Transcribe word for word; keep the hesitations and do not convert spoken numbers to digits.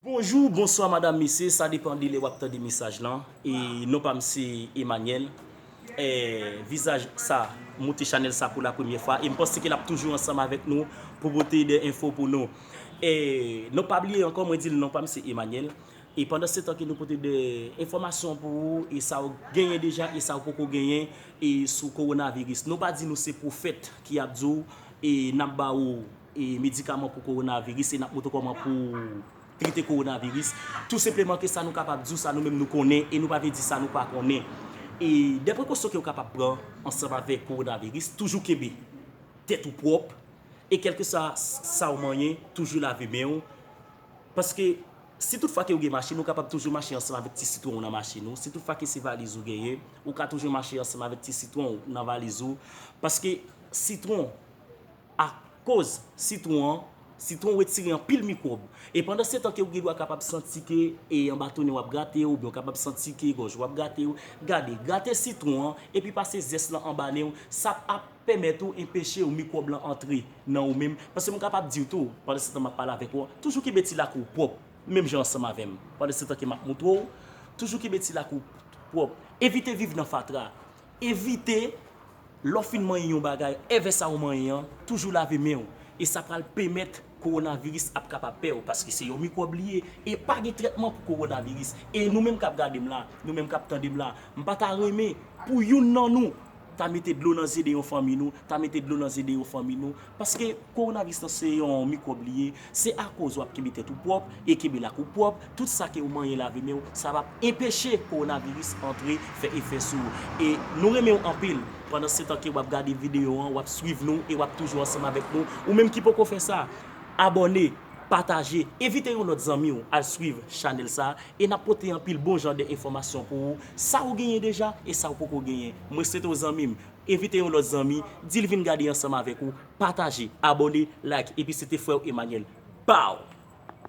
Bonjou, bonswa, madam, mesye, sa depann de lè w ap tande mesaj lan. E non pa m se Emmanuel. E vizaj sa, moute chanèl sa pou la premyè fwa. E m panse ke l ap toujou ansanm avèk nou pou pote de enfo pou nou. E non pa bliye ankò, mwen di l non pa m se Emmanuel. E pandan se tan ke nou pote de enfòmasyon pou ou, e sa w genyen deja, e sa w poko genyen, e sou kowonaviris. Non pa di nou se pwofèt ki ap di w, e n ap ba ou, e medikaman pou kowonaviris, e n ap montre w kòman pou trete kowonaviris. Tou senpleman ke sa nou kapab di w, sa nou menm nou konnen, e nou pa vle di sa nou pa konnen. E de prekosyon ke w kapab pran ansanm avèk kowonaviris, toujou kenbe tèt ou pwòp, e kèlkeswa sa w manyen, toujou lave men w. Paske si tout fwa ke w gen machin, ou kapab toujou mache ansanm avèk ti sitwon w nan machin ou. Si tout fwa ke se valiz ou genyen, ou ka toujou mache ansanm avèk ti sitwon w nan valiz ou. Paske sitwon, akoz sitwon an, sitwon retire anpil mikwòb. E pandan se tan ke w gen dwa kapab santi ke e anba tonè w ap grate w, oubyen w kapab santi ke gòj w ap grate w, gade, grate sitwon an, epi pase zès lan anba nen w, sa ap pèmèt ou enpeche w mikwòb lan antre nan ou menm. Paske m kapab di w tou, pandan se tan m ap pale avèk ou an, toujou kenbe ti lakou w pwòp, menm jan ansanm avè m. Pandan se tan ke m ap montre w, toujou kenbe ti lakou w pwòp. Evite viv nan fatra. Evite, lè w fin manyen yon bagay, èvè sa w manyen an, toujou lave men w. E sa pral pèmèt kowonaviris ap kapab pè w, paske se yon mikwòb li ye. E pa gen trètman pou kowonaviris. E nou menm k ap gade m la, nou menm k ap tande m la, m pa ta renmen pou youn nan nou ta mete dlo nan zye de yon fanmi nou, ta mete dlo nan zye de yon fanmi nou. Paske kowonaviris lan se yon mikwòb li ye, se akoz w ap kenbe tèt ou pwòp e kenbe lakou w pwòp, tout sa ke w manyen lave men w, sa p ap enpeche kowonaviris antre fè efè sou ou. E nou renmen w anpil. Pandan se tan ke w ap gade videyo an, w ap swiv nou e w ap toujou ansanm avèk nou. Ou menm ki poko fè sa, abòne, pataje, envite yon lòt zanmi w al swiv chanèl sa a, e n ap pote anpil bon jan de enfòmasyon pou ou, sa w genyen deja e sa w poko genyen. Mwen se to zanmi m, envite yon lòt zanmi, di l vin gade ansanm avèk ou, pataje, abòne, like, epi se te frè w Emmanuel. Pow!